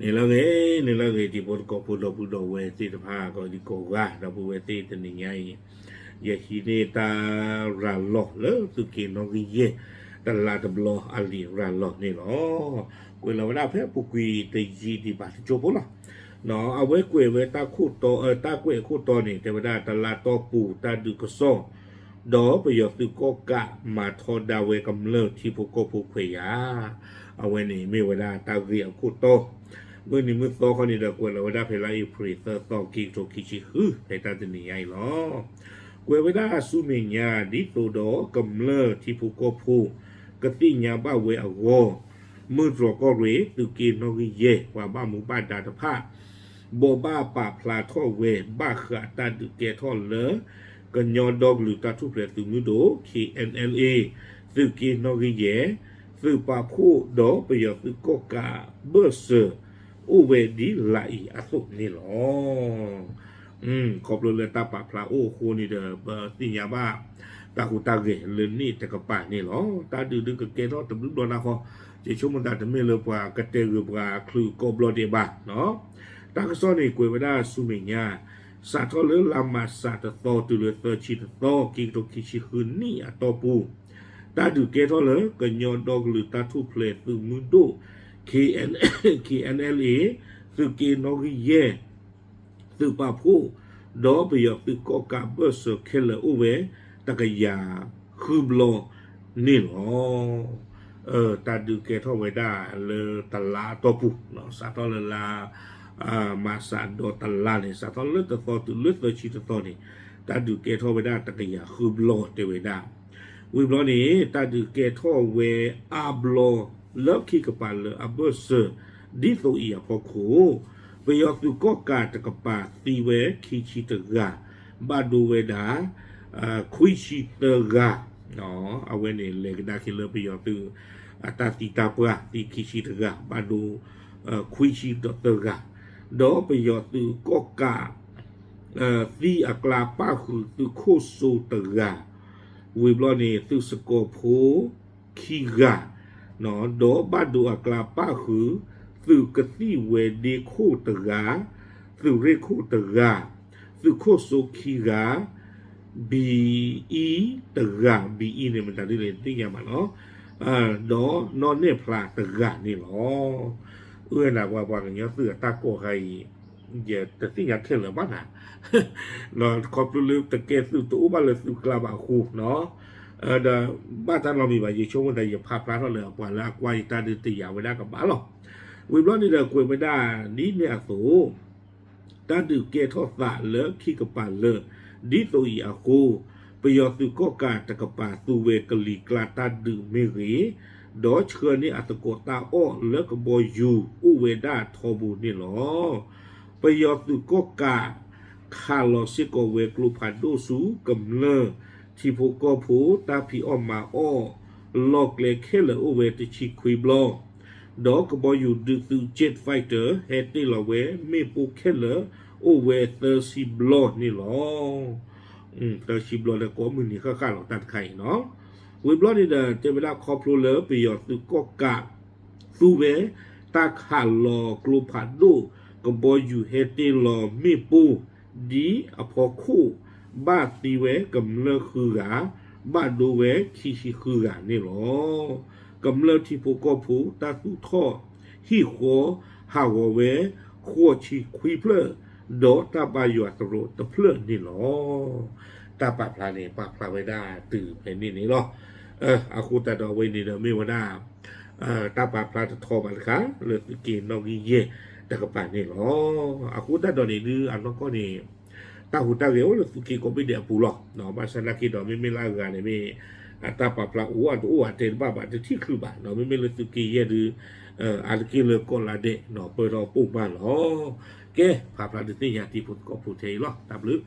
န့ၣ်လၢဂ့ၤ, န့ၣ်လၢဂ့ၤ တံၤဖိသကိးဖိ ဒီပုၢ်ဒီဝဲၢ်သ့ၣ်တဖၣ် ကိးဒံကိးဂၤ ဒီပုၢ်ဝဲၢ်သ့ၣ်တနံၤညါအံၤ, ယဟံးန့ၢ်တၢ်ရၤလီၤလၢသုးက့နီၣ်ဂံၢ်ယဲၢ် တလါတဘျီအလံာ်ရၤလီၤန့ၣ်လီၤ. ကွဲးလီၤဝဲဒၣ်ဖဲအပူၤကွံာ်တယံာ်ဒံးဘၣ်တကၠိဖိလီၤ. အဝဲကွဲးဝဲတၢ်ခိၣ်တီ, တၢ်ကွဲးအခိၣ်တီန့ၣ် တဲဝဲဒၣ်တလါတီၢ်ပူၤတၢ်ဒုးကစီၣ် ဒီးပယီၤသုးကီၣ်ကးမၤထီဒါဝဲကမျၢၢ်ထံဖိကီၢ်ဖိခွဲးယာ်, အဝဲန့ၣ်မ့ၢ်ဝဲဒၣ်တၢ်ဂ့ၢ်အခိၣ်တီ. မုၢ်နံၤမုၢ်သီခီန့ၣ်ဒီး ကွဲးလီၤဝဲဒၣ်ဖဲလါအ့ဖြ့ၣ်သၢသီ ခံကထိခံဆံဃု ဖဲတၢ်တနံၤညါအံၤလီၤ. ကွဲးဝဲဒၣ်ဆူမဲာ်ညါ ဒ်သိးဒီးကမျၢၢ်ထံဖိကီၢ်ဖိ ကသ့ၣ်ညါဘၣ်ဝဲအဂီၢ်, မုၢ်တြီၤကီၢ်ရ့ၣ် သုးက့နီၣ်ဂံၢ်ယဲၢ် ပှၤဘၣ်မူဘၣ်ဒါတဖၣ် ဘိးဘၣ်ပာ်ဖျါထီၣ်ဝဲ ဘၣ်ဃးတၢ်ဒုးကဲထီၣ်လၢ ကညီဒီကလုာ်တၢ်ထူၣ်ဖျဲးသုးမုၢ်ဒိၣ် K N L A သုးက့နီၣ်ဂံၢ်ယဲၢ် သုးပာ်ဖှိၣ် ဒီးပယီၤသုးကီၣ်ကးဘၢၣ်စၢၤအိၣ်ဝဲဒ်လာ်အံၤအသိးန့ၣ်လီၤ. ခီဖျိလၢတၢ်ပာ်ဖျါအိၣ်အဃိန့ၣ်ဒီး ပသ့ၣ်ညါဘၣ် တၢ်ဟူးတၢ်ဂဲၤလၢန့ၣ်တကပၤန့ၣ်လီၤ. တၢ်ဒုးဒုးကကဲထီၣ်တဘျုးဘျီနၢ်ဃီ, ယဆိကမိၣ်သးတမ့ၢ်လၢပှၤကတဲဂ့ၤပှၤချုးကိးဘျီဒဲးဘၣ်. တၢ်ကစီၣ်န့ၣ်ကွဲးဝဲဒၣ်ဆူမဲာ်ညါ, စးထီၣ်လၢလါမးရှးတသီတုၤလၢသၢဆံတသီ ခံကထိခံဆံဃုနံၣ်အတီၢ်ပူၤ, တၢ်ဒုးကဲထီၣ်လၢကညီဒီကလုာ်တၢ်ထူၣ်ဖျဲးသုးမုၢ်ဒိၣ် K N, K N L A သုးက့နီၣ်ဂံၢ်ယဲၢ် သုးပာ်ဖှိၣ် ဒီးပယီၤသုးကီၣ်ကးဘၢၣ်စၢၤခဲလၢာ်အိၣ်ဝဲ တကယၤဃုဘျီန့ၣ်လီၤ. တၢ်ဒုးကဲထီၣ်ဝဲဒၣ်လၢတလါအတီၢ်ပူၤ, စးထီၣ်လၢလါ မးရှးဒီးတလါန့ၣ် စးထီၣ်လၢတသီတုၤလၢသၢဆံတသီန့ၣ် တၢ်ဒုးကဲထီၣ်ဝဲဒၣ်တကယၤဃုဘျီတဲဝဲဒၣ်. ဝံၤဘျီန့ၣ် တၢ်ဒုးကဲထီၣ်ဝဲအါဘျီလၢခံကပၤလၢအဘၢၣ်စၢၤ ဒ်သိးအံၤအဖီခိၣ်, ပယီၤသုးကီၣ်ကးတကပၤသံဝဲခံဆံတဂၤ, ဘၣ်ဒိဝဲဒၣ် ခွံဆံသၢဂၤ, အဝဲန့ၣ်လဲၤကဒါက့ၤလၢပယီၤသုး အတၢ်သံတၢ်ပှၢ် သံခံဆံတဂၤ ဘၣ်ဒိ ခွံဆံဒီးသၢဂၤ, ဒီးပယီၤသုးကီၣ်ကး သံအကျါပၣ်ဃုာ်သုးခိၣ်စိတဂၤ, ဝံၤဘျီန့ၣ် သုးစကီၤဖိ ခံဂၤ, ဒီးဘၣ်ဒိအကျါပၣ်ဃုာ် သုးကသံၣ်ဝဲၤဒ့ခိၣ်တဂၤ, သုးရ့ၣ်ခိၣ်တဂၤ, သုးခိၣ်စိခံဂၤ, ဘံအံတဂၤ, ဘံအံန့ၣ် မတၤဒ်လဲၣ်တသ့ၣ်ညါဘၣ်နီၤ, ဒီးနီၢ်နဲၣ်ဖျါတဂၤန့ၣ်လီၤ. အၢ နၤပှၤ ပှၤကညီသုးအတၢ်ကိးခါအံၤ ယတသ့ၣ်ညါခဲလၢာ်ဘၣ်နၤ, ခီဖျိလၢတကဲသုးတအိၣ်ဘၣ်လၢသုးကျါဘၣ်အဃိနီၤ, ဒီးဘၣ်တၢ်နီတမံၤဘၣ် ယဆိကမိၣ်သး ယဖးဖျါထီၣ်လၢပှၤလၢအကွၢ်ယတၢ်ဒုးတယာ်ဝဲဒၣ်ကဘၣ်လီၤ. ဝံၤဘျီန့ၣ်ဒီးကွဲးဝဲဒၣ်ဒ်န့ၣ်အသိး တၢ်ဒုးကဲထီၣ်သးလၢခံကပၤလၢာ် ဒ်သိးအံၤအဃိ, ပယီၤသုးကီၣ်ကးတကပၤသူဝဲကလံၤကျါတၢ်ဒုးမ့ၢ်ဂ့ၤ, ဒီးဆှၢန့ၢ်အသကိးတၢ်အီၣ်လၢကဘီယူၤအိၣ်ဝဲဒၣ်ထီဘိန့ၣ်လီၤ. ပယီၤသုးကီၣ်ကး ခးလီၤစ့ၢ်ကီးဝဲကျိဖးဒိၣ်ဆူကမျၢၢ်ထံဖိကီၢ်ဖိ တၢ်ဖံးအီၣ်မၤအီၣ်လီၢ်ကျဲခဲလၢာ်အိၣ်ဝဲတဆံခွံဘျီ, ဒီးကဘီယူၤဒုးသုး jet fighter ဟဲတ့ၢ်လီၤဝဲမ့ၣ်ပိၢ်ခဲလၢာ်အိၣ်ဝဲသၢဆံဘျီန့ၣ်လီၤ. သၢဆံဘျီလၢကိးမုၢ်နံၤဃၣ်ဃၣ်လီၤတၢ်တခါအံၤနီၤ. ဝံၤဘျီန့ၣ်ဒီး တဲဝဲဒၣ်ခီဖျိလၢပယီၤသုးကီၣ်ကး သူဝဲ တၢ်ခးလီၤကျိဖးဒိၣ် ကဘီယူၤဟဲတ့ၢ်လီၤမ့ၣ်ပိၢ် ဒ်အဖီခိၣ် ဘၣ်သံဝဲကမျၢၢ်ဃုဂၤ, ဘၣ်ဒိဝဲခံဆံဃုဂၤန့ၣ်လီၤ. ကမျၢၢ်ထံဖိကီၢ်ဖိတၢ်သူၣ်ထီၣ်ဟံၣ်ဃီ ဟးဂီၤဝဲ ဃိးဆံခွံဖျၢၣ်, ဒီးတၢ်ဘါယွၤသရိာ်တဖျၢၣ်န့ၣ်လီၤ. တၢ်ပာ်ဖျါန့ၣ် ပာ်ဖျါဝဲဒၣ်တုၤဖဲန့ၣ်န့ၣ်လီၤ. အဃိသတးဒီးအဝဲန့ၣ်ဒီးမ့ၢ်ဝဲဒၣ် တၢ်ပာ်ဖျါတထီဘၣ်တခါ လၢသုးက့နီၣ်ဂံၢ်ယဲၢ်တကပၤန့ၣ်လီၤ. အဃိသတးဒီးန့ၣ်ဒုး အနီၢ်ကီၢ်န့ၣ် တၢ်ဟူးတၢ်ဂဲၤအိၣ်လၢသုးက့ကိးဘ့ၣ်ဒဲးအပူၤလီၤ. ဘၣ်ဆၣ်သနာ်က့ဒီး မ့မ့ၢ်လၢအဂၤန့ၣ်မ့ၢ် တၢ်ပာ်ဖျါအိၣ်အတအိၣ်အတဲတဘၣ်ဘၣ် တထံၣ်ချုးဘၣ်. မ့မ့ၢ်လၢသုးက့ယဲၢ်ဒုး အါတက့ၢ်လၢကီၢ်လါဒဲး ပၢၢ်ထီၣ်ပိာ်မၢ်လီၤ. ကဲ ဖးဖျါဒုးသ့ၣ်ညါတံၤဖိသကိးဖိထဲအံၤလီၤ. တၢ်ဘျုး